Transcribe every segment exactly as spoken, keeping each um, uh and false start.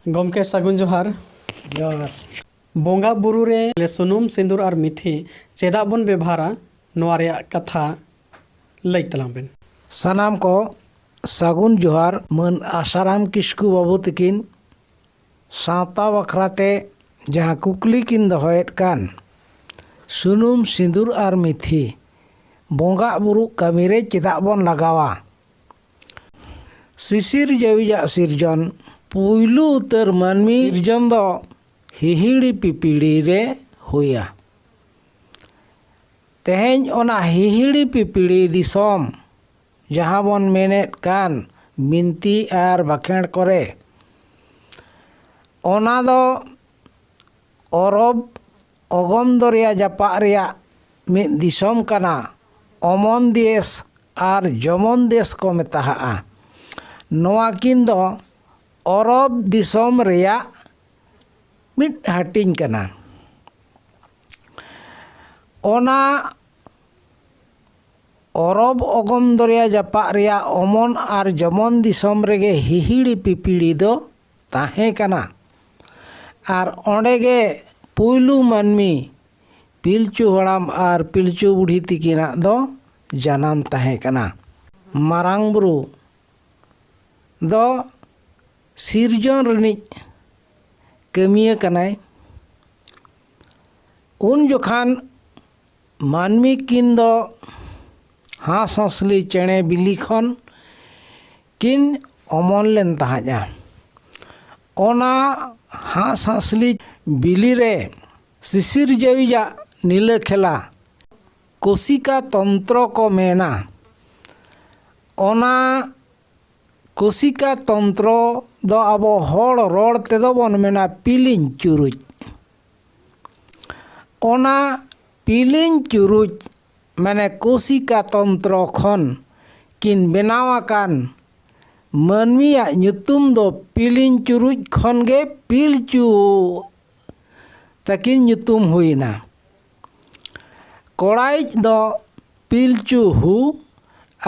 ᱜᱚᱢᱠᱮ, ᱥᱟᱹᱜᱩᱱ ᱡᱚᱦᱟᱨ᱾ ᱡᱚᱦᱟᱨ᱾ ᱵᱚᱸᱜᱟ ᱵᱩᱨᱩ ᱨᱮ ᱥᱩᱱᱩᱢ, ᱥᱤᱸᱫᱩᱨ ᱟᱨ ᱢᱤᱛᱷᱤ ᱪᱮᱫᱟᱜ ᱵᱚᱱ ᱵᱮᱵᱷᱟᱨᱟ, ᱱᱚᱣᱟ ᱨᱮᱭᱟᱜ ᱠᱟᱛᱷᱟ ᱞᱟᱹᱭ ᱛᱟᱞᱟᱝ ᱵᱮᱱ᱾ ᱥᱟᱱᱟᱢ ᱠᱚ ᱥᱟᱹᱜᱩᱱ ᱡᱚᱦᱟᱨ᱾ ᱢᱟᱹᱱ ᱟᱥᱟᱨᱟᱢ ᱠᱤᱥᱠᱩ ᱵᱟᱹᱵᱩ ᱛᱟᱹᱠᱤᱱ ᱥᱟᱶᱛᱟ ᱵᱟᱠᱷᱨᱟ ᱛᱮ ᱡᱟᱦᱟᱸ ᱠᱩᱠᱞᱤ ᱠᱤᱱ ᱫᱚᱦᱚᱭᱮᱫ ᱠᱟᱱ, ᱥᱩᱱᱩᱢ, ᱥᱤᱸᱫᱩᱨ ᱟᱨ ᱢᱤᱛᱷᱤ ᱵᱚᱸᱜᱟ ᱵᱩᱨᱩ ᱠᱟᱹᱢᱤ ᱨᱮ ᱪᱮᱫᱟᱜ ᱵᱚᱱ ᱞᱟᱜᱟᱣᱟ? ᱥᱤᱥᱤᱨ ᱡᱟᱹᱣᱤᱡᱟᱜ ᱥᱤᱨᱡᱚᱱ ᱯᱩᱭᱞᱩ ᱩᱛᱟᱹᱨ ᱢᱟᱹᱱᱢᱤ ᱥᱤᱨᱡᱚᱱ ᱫᱚ ᱦᱤᱦᱤᱲᱤ ᱯᱤᱯᱤᱲᱤ ᱨᱮ ᱦᱩᱭᱟ᱾ ᱛᱮᱦᱮᱧ ᱚᱱᱟ ᱦᱤᱦᱤᱲᱤ ᱯᱤᱯᱤᱲᱤ ᱫᱤᱥᱚᱢ, ᱡᱟᱦᱟᱸ ᱵᱚᱱ ᱢᱮᱱᱮᱫ ᱠᱟᱱ ᱵᱤᱱᱛᱤ ᱟᱨ ᱵᱟᱠᱷᱮᱬ ᱠᱚᱨᱮ, ᱚᱱᱟ ᱫᱚ ᱚᱨᱚᱵ ᱚᱜᱚᱢ ᱫᱚᱨᱭᱟ ᱡᱟᱯᱟᱜ ᱨᱮᱭᱟᱜ ᱢᱤᱫ ᱫᱤᱥᱚᱢ ᱠᱟᱱᱟ᱾ ᱚᱢᱚᱱ ᱫᱮᱥ ᱟᱨ ᱡᱚᱢᱚᱱ ᱫᱮᱥ ᱠᱚ ᱢᱮᱛᱟᱜᱼᱟ᱾ ᱱᱚᱣᱟ ᱠᱤᱱ ᱫᱚ ᱚᱨᱚᱵ ᱫᱤᱥᱚᱢ ᱨᱮᱭᱟᱜ ᱢᱤᱫ ᱦᱟᱹᱴᱤᱧ ᱠᱟᱱᱟ᱾ ᱚᱱᱟ ᱚᱨᱚᱵ ᱚᱜᱚᱢ ᱫᱚᱨᱭᱟ ᱡᱟᱯᱟᱜ ᱨᱮᱭᱟᱜ ᱚᱢᱚᱱ ᱟᱨ ᱡᱚᱢᱚᱱ ᱫᱤᱥᱚᱢ ᱨᱮᱜᱮ ᱦᱤᱦᱤᱲᱤ ᱯᱤᱯᱤᱲᱤ ᱫᱚ ᱛᱟᱦᱮᱸ ᱠᱟᱱᱟ᱾ ᱟᱨ ᱚᱸᱰᱮ ᱜᱮ ᱯᱩᱭᱞᱩ ᱢᱟᱹᱱᱢᱤ ᱯᱤᱞᱪᱩ ᱦᱟᱲᱟᱢ ᱟᱨ ᱯᱤᱞᱪᱩ ᱵᱩᱲᱦᱤ ᱛᱤᱠᱤᱱᱟᱜ ᱫᱚ ᱡᱟᱱᱟᱢ ᱛᱟᱦᱮᱸ ᱠᱟᱱᱟ᱾ ᱢᱟᱨᱟᱝ ᱵᱩᱨᱩ ᱫᱚ ᱥᱤᱨᱡᱚᱱ ᱨᱤᱱᱤᱡ ᱠᱟᱹᱢᱤᱭᱟᱹ ᱠᱟᱱᱟᱭ᱾ ᱩᱱ ᱡᱚᱠᱷᱟᱱ ᱢᱟᱹᱱᱢᱤ ᱠᱤᱱ ᱫᱚ ᱦᱟᱸᱥ ᱦᱟᱸᱥᱞᱤ ᱪᱮᱬᱮ ᱵᱤᱞᱤ ᱠᱷᱚᱱ ᱠᱤᱱ ᱚᱢᱚᱱ ᱞᱮᱱ ᱛᱟᱦᱮᱸᱫᱼᱟ᱾ ᱚᱱᱟ ᱦᱟᱸᱥ ᱦᱟᱸᱥᱞᱤ ᱵᱤᱞᱤ ᱨᱮ ᱥᱤᱥᱤᱨ ᱡᱟᱹᱣᱤᱡᱟᱜ ᱱᱤᱞᱟᱹ ᱠᱷᱮᱞᱟ ᱠᱳᱥᱤᱠᱟ ᱛᱚᱱᱛᱨᱚ ᱠᱚ ᱢᱮᱱᱟ᱾ ᱚᱱᱟ ᱠᱳᱥᱤᱠᱟ ᱛᱚᱱᱛᱨᱚ ᱫᱚ ᱟᱵᱚ ᱦᱚᱲ ᱨᱚᱲ ᱛᱮᱫᱚ ᱵᱚᱱ ᱢᱮᱱᱟ ᱯᱤᱞᱤᱧ ᱪᱩᱨᱩᱡ᱾ ᱚᱱᱟ ᱯᱤᱞᱤᱧ ᱪᱩᱨᱩᱡ, ᱢᱟᱱᱮ ᱠᱳᱥᱤᱠᱟ ᱛᱚᱱᱛᱨᱚ ᱠᱷᱚᱱ ᱠᱤᱱ ᱵᱮᱱᱟᱣ ᱟᱠᱟᱱ ᱢᱟᱹᱱᱢᱤᱭᱟᱜ ᱧᱩᱛᱩᱢ ᱫᱚ ᱯᱤᱞᱤᱧ ᱪᱩᱨᱩᱡ ᱠᱷᱚᱱ ᱜᱮ ᱯᱤᱞᱪᱩ ᱛᱟᱹᱠᱤᱱ ᱧᱩᱛᱩᱢ ᱦᱩᱭᱮᱱᱟ᱾ ᱠᱚᱲᱟᱭᱤᱡ ᱫᱚ ᱯᱤᱞᱪᱩ ᱦᱩ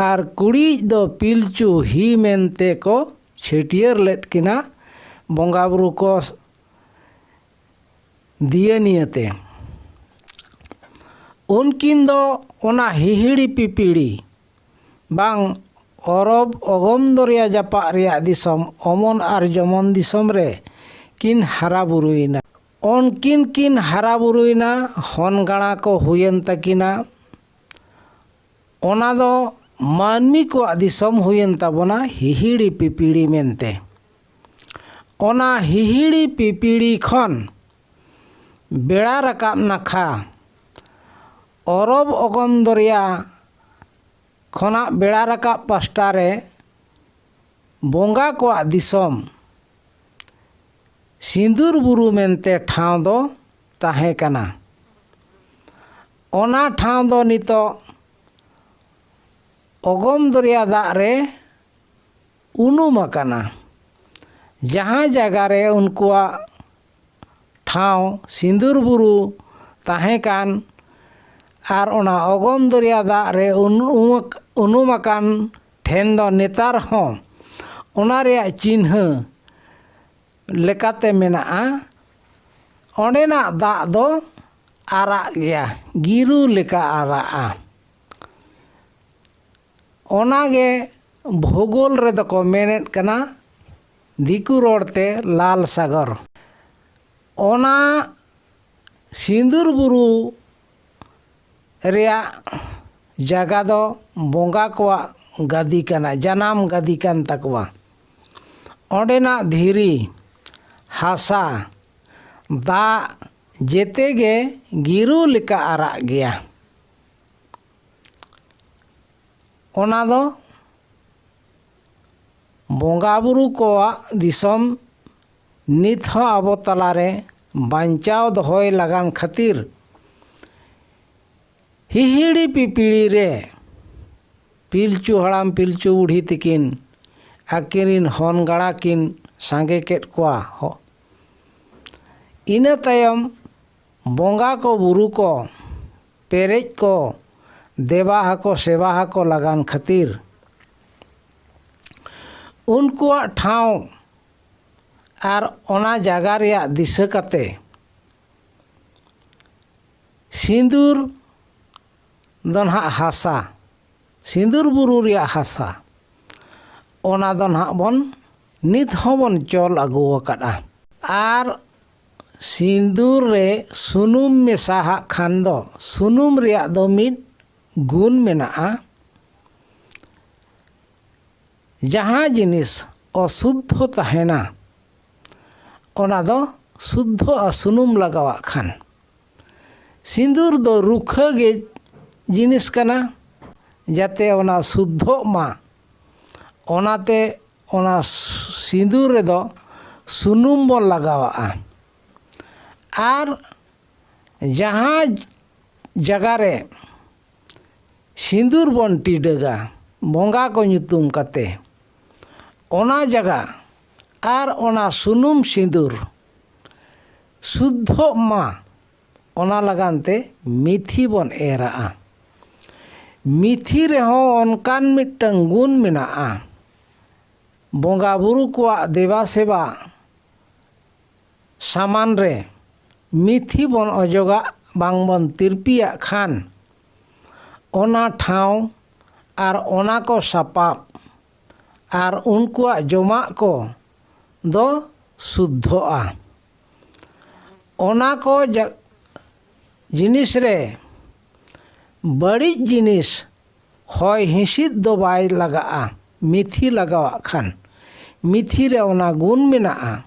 ᱟᱨ ᱠᱩᱲᱤᱭᱤᱡ ᱫᱚ ᱯᱤᱞᱪᱩ ᱦᱤ ᱢᱮᱱᱛᱮ ᱠᱚ ᱪᱷᱟᱹᱴᱭᱟᱹᱨ ᱞᱮᱫ ᱠᱤᱱᱟ᱾ ᱵᱚᱸᱜᱟ ᱵᱩᱨᱩ ᱠᱚ ᱫᱤᱭᱟᱹᱱᱤᱭᱟᱹᱛᱮ᱾ ᱩᱱᱠᱤᱱ ᱫᱚ ᱚᱱᱟ ᱦᱤᱦᱤᱲᱤ ᱯᱤᱯᱤᱲᱤ ᱵᱟᱝ ᱚᱨᱚᱵ ᱚᱜᱚᱢ ᱫᱚᱨᱭᱟ ᱡᱟᱯᱟᱜ ᱨᱮᱭᱟᱜ ᱫᱤᱥᱚᱢ ᱚᱢᱚᱱ ᱟᱨ ᱡᱚᱢᱚᱱ ᱫᱤᱥᱚᱢ ᱨᱮ ᱠᱤᱱ ᱦᱟᱨᱟ ᱵᱩᱨᱩᱭᱮᱱᱟ᱾ ᱩᱱᱠᱤᱱ ᱠᱤᱱ ᱦᱟᱨᱟ ᱵᱩᱨᱩᱭᱮᱱᱟ, ᱦᱚᱱ ᱜᱟᱬᱟ ᱠᱚ ᱦᱩᱭᱮᱱ ᱛᱟᱹᱠᱤᱱᱟ᱾ ᱚᱱᱟ ᱫᱚ ᱢᱟᱹᱱᱢᱤ ᱠᱚᱣᱟᱜ ᱫᱤᱥᱚᱢ ᱦᱩᱭᱮᱱ ᱛᱟᱵᱚᱱᱟ ᱦᱤᱦᱤᱲᱤ ᱯᱤᱯᱤᱲᱤ ᱢᱮᱱᱛᱮ᱾ ᱚᱱᱟ ᱦᱤᱦᱤᱲᱤ ᱯᱤᱯᱤᱲᱤ ᱠᱷᱚᱱ ᱵᱮᱲᱟ ᱨᱟᱠᱟᱵ ᱱᱟᱠᱷᱟ ᱚᱨᱚᱵ ᱚᱜᱚᱢ ᱫᱚᱨᱭᱟ ᱠᱷᱚᱱᱟᱜ ᱵᱮᱲᱟ ᱨᱟᱠᱟᱵ ᱯᱟᱥᱴᱟ ᱨᱮ ᱵᱚᱸᱜᱟ ᱠᱚᱣᱟᱜ ᱫᱤᱥᱚᱢ ᱥᱤᱸᱫᱩᱨ ᱵᱩᱨᱩ ᱢᱮᱱᱛᱮ ᱴᱷᱟᱶ ᱫᱚ ᱛᱟᱦᱮᱸ ᱠᱟᱱᱟ᱾ ᱚᱱᱟ ᱴᱷᱟᱶ ᱫᱚ ᱱᱤᱛᱚᱜ ᱚᱜᱚᱢ ᱫᱚᱨᱭᱟ ᱫᱟᱜ ᱨᱮ ᱩᱱᱩᱢ ᱟᱠᱟᱱᱟ᱾ ᱡᱟᱦᱟᱸ ᱡᱟᱭᱜᱟ ᱨᱮ ᱩᱱᱠᱩᱣᱟᱜ ᱴᱷᱟᱶ ᱥᱤᱸᱫᱩᱨ ᱵᱩᱨᱩ ᱛᱟᱦᱮᱸ ᱠᱟᱱ ᱟᱨ ᱚᱱᱟ ᱚᱜᱚᱢ ᱫᱚᱨᱭᱟ ᱫᱟᱜ ᱨᱮ ᱩᱱᱩᱢ-, ᱩᱱᱩᱢ ᱟᱠᱟᱱ ᱴᱷᱮᱱ ᱫᱚ ᱱᱮᱛᱟᱨ ᱦᱚᱸ ᱚᱱᱟ ᱨᱮᱭᱟᱜ ᱪᱤᱱᱦᱟᱹ ᱞᱮᱠᱟᱛᱮ ᱢᱮᱱᱟᱜᱼᱟ᱾ ᱚᱸᱰᱮᱱᱟᱜ ᱫᱟᱜ ᱫᱚ ᱟᱨᱟᱜ ᱜᱮᱭᱟ, ᱜᱤᱨᱩ ᱞᱮᱠᱟ ᱟᱨᱟᱜᱼᱟ᱾ ᱚᱱᱟᱜᱮ ᱵᱷᱩᱜᱳᱞ ᱨᱮᱫᱚ ᱠᱚ ᱢᱮᱱᱮᱫ ᱠᱟᱱᱟ, ᱫᱤᱠᱩ ᱨᱚᱲᱛᱮ ᱞᱟᱞ ᱥᱟᱜᱚᱨ᱾ ᱚᱱᱟ ᱥᱤᱸᱫᱩᱨ ᱵᱩᱨᱩ ᱨᱮᱭᱟᱜ ᱡᱟᱭᱜᱟ ᱫᱚ ᱵᱚᱸᱜᱟ ᱠᱚᱣᱟᱜ ᱜᱟᱹᱫᱤ ᱠᱟᱱᱟ, ᱡᱟᱱᱟᱢ ᱜᱟᱹᱫᱤ ᱠᱟᱱ ᱛᱟᱠᱚᱣᱟ᱾ ᱚᱸᱰᱮᱱᱟᱜ ᱫᱷᱤᱨᱤ, ᱦᱟᱥᱟ, ᱫᱟᱜ ᱡᱮᱛᱮ ᱜᱮ ᱜᱤᱨᱩ ᱞᱮᱠᱟ ᱟᱨᱟᱜ ᱜᱮᱭᱟ᱾ ᱚᱱᱟ ᱫᱚ ᱵᱚᱸᱜᱟ ᱵᱩᱨᱩ ᱠᱚᱣᱟᱜ ᱫᱤᱥᱚᱢ ᱱᱤᱛ ᱦᱚᱸ ᱟᱵᱚ ᱛᱟᱞᱟᱨᱮ ᱵᱟᱧᱪᱟᱣ ᱫᱚᱦᱚᱭ ᱞᱟᱜᱟᱱ ᱠᱷᱟᱹᱛᱤᱨ ᱦᱤᱦᱤᱲᱤ ᱯᱤᱯᱤᱲᱤ ᱨᱮ ᱯᱤᱞᱪᱩ ᱦᱟᱲᱟᱢ ᱯᱤᱞᱪᱩ ᱵᱩᱲᱦᱤ ᱛᱤᱠᱤᱱ ᱟᱹᱠᱤᱱ ᱨᱤᱱ ᱦᱚᱱ ᱜᱟᱬᱟ ᱠᱤᱱ ᱥᱟᱸᱜᱮ ᱠᱮᱫ ᱠᱚᱣᱟ᱾ ᱦᱚ-, ᱤᱱᱟᱹ ᱛᱟᱭᱚᱢ ᱵᱚᱸᱜᱟ ᱠᱚ ᱵᱩᱨᱩ ᱠᱚ ᱯᱮᱨᱮᱡ ᱠᱚ ᱫᱮᱵᱟ ᱟᱠᱚ ᱥᱮᱵᱟ ᱟᱠᱚ ᱞᱟᱜᱟᱱ ᱠᱷᱟᱹᱛᱤᱨ ᱩᱱᱠᱩᱣᱟᱜ ᱴᱷᱟᱶ ᱟᱨ ᱚᱱᱟ ᱡᱟᱭᱜᱟ ᱨᱮᱭᱟᱜ ᱫᱤᱥᱟᱹ ᱠᱟᱛᱮ ᱥᱤᱸᱫᱩᱨ ᱫᱚ ᱱᱟᱦᱟᱜ ᱦᱟᱥᱟ, ᱥᱤᱸᱫᱩᱨ ᱵᱩᱨᱩ ᱨᱮᱭᱟᱜ ᱦᱟᱥᱟ, ᱚᱱᱟ ᱫᱚ ᱱᱟᱦᱟᱜ ᱵᱚᱱ ᱱᱤᱛ ᱦᱚᱸᱵᱚᱱ ᱪᱚᱞ ᱟᱹᱜᱩ ᱟᱠᱟᱫᱼᱟ᱾ ᱟᱨ ᱥᱤᱸᱫᱩᱨ ᱨᱮ ᱥᱩᱱᱩᱢ ᱢᱮᱥᱟᱦᱟᱜ ᱠᱷᱟᱱ ᱫᱚ ᱥᱩᱱᱩᱢ ᱨᱮᱭᱟᱜ ᱫᱚ ᱢᱤᱫ ᱜᱩᱱ ᱢᱮᱱᱟᱜᱼᱟ᱾ ᱡᱟᱦᱟᱸ ᱡᱤᱱᱤᱥ ᱚᱥᱩᱫᱽᱫᱷᱚ ᱛᱟᱦᱮᱱᱟ, ᱚᱱᱟ ᱫᱚ ᱥᱩᱫᱽᱫᱷᱚᱜᱼᱟ ᱥᱩᱱᱩᱢ ᱞᱟᱜᱟᱣᱟᱜ ᱠᱷᱟᱱ᱾ ᱥᱤᱸᱫᱩᱨ ᱫᱚ ᱨᱩᱠᱷᱟᱹ ᱜᱮ ᱡᱤᱱᱤᱥ ᱠᱟᱱᱟ, ᱡᱟᱛᱮ ᱚᱱᱟ ᱥᱩᱫᱽᱫᱷᱚᱜ ᱢᱟ, ᱚᱱᱟᱛᱮ ᱚᱱᱟ ᱥᱤᱸᱫᱩᱨ ᱨᱮᱫᱚ ᱥᱩᱱᱩᱢ ᱵᱚᱱ ᱞᱟᱜᱟᱣᱟᱜᱼᱟ᱾ ᱟᱨ ᱡᱟᱦᱟᱸ ᱡᱟᱭᱜᱟ ᱨᱮ ᱥᱤᱸᱫᱩᱨ ᱵᱚᱱ ᱴᱤᱰᱟᱹᱜᱟ ᱵᱚᱸᱜᱟ ᱠᱚ ᱧᱩᱛᱩᱢ ᱠᱟᱛᱮ, ᱚᱱᱟ ᱡᱟᱭᱜᱟ ᱟᱨ ᱚᱱᱟ ᱥᱩᱱᱩᱢ ᱥᱤᱸᱫᱩᱨ ᱥᱩᱫᱽᱫᱷᱚᱜ ᱢᱟ, ᱚᱱᱟ ᱞᱟᱜᱟᱱ ᱛᱮ ᱢᱤᱛᱷᱤ ᱵᱚᱱ ᱮᱨᱟᱜᱼᱟ᱾ ᱢᱤᱛᱷᱤ ᱨᱮᱦᱚᱸ ᱚᱱᱠᱟᱱ ᱢᱤᱫᱴᱟᱝ ᱜᱩᱱ ᱢᱮᱱᱟᱜᱼᱟ, ᱵᱚᱸᱜᱟ ᱵᱩᱨᱩ ᱠᱚᱣᱟᱜ ᱫᱮᱵᱟ ᱥᱮᱵᱟ ᱥᱟᱢᱟᱱ ᱨᱮ ᱢᱤᱛᱷᱤ ᱵᱚᱱ ᱚᱡᱚᱜᱟᱜ ᱵᱟᱝ ᱵᱚᱱ ᱛᱤᱨᱯᱤᱭᱟᱜ ᱠᱷᱟᱱ, ᱚᱱᱟ ᱴᱷᱟᱶ ᱟᱨ ᱚᱱᱟ ᱠᱚ ᱥᱟᱯᱟᱵ ᱟᱨ ᱩᱱᱠᱩᱣᱟᱜ ᱡᱚᱢᱟᱜ ᱠᱚ ᱫᱚ ᱥᱩᱫᱽᱫᱷᱚᱜᱼᱟ᱾ ᱚᱱᱟ ᱠᱚ ᱡᱟ-, ᱡᱤᱱᱤᱥ ᱨᱮ ᱵᱟᱹᱲᱤᱡ ᱡᱤᱱᱤᱥ ᱦᱚᱭ ᱦᱤᱸᱥᱤᱫ ᱫᱚ ᱵᱟᱭ ᱞᱟᱜᱟᱜᱼᱟ᱾ ᱢᱤᱛᱷᱤ ᱞᱟᱜᱟᱣᱟᱜ ᱠᱷᱟᱱ, ᱢᱤᱛᱷᱤ ᱨᱮ ᱚᱱᱟ ᱜᱩᱱ ᱢᱮᱱᱟᱜᱼᱟ,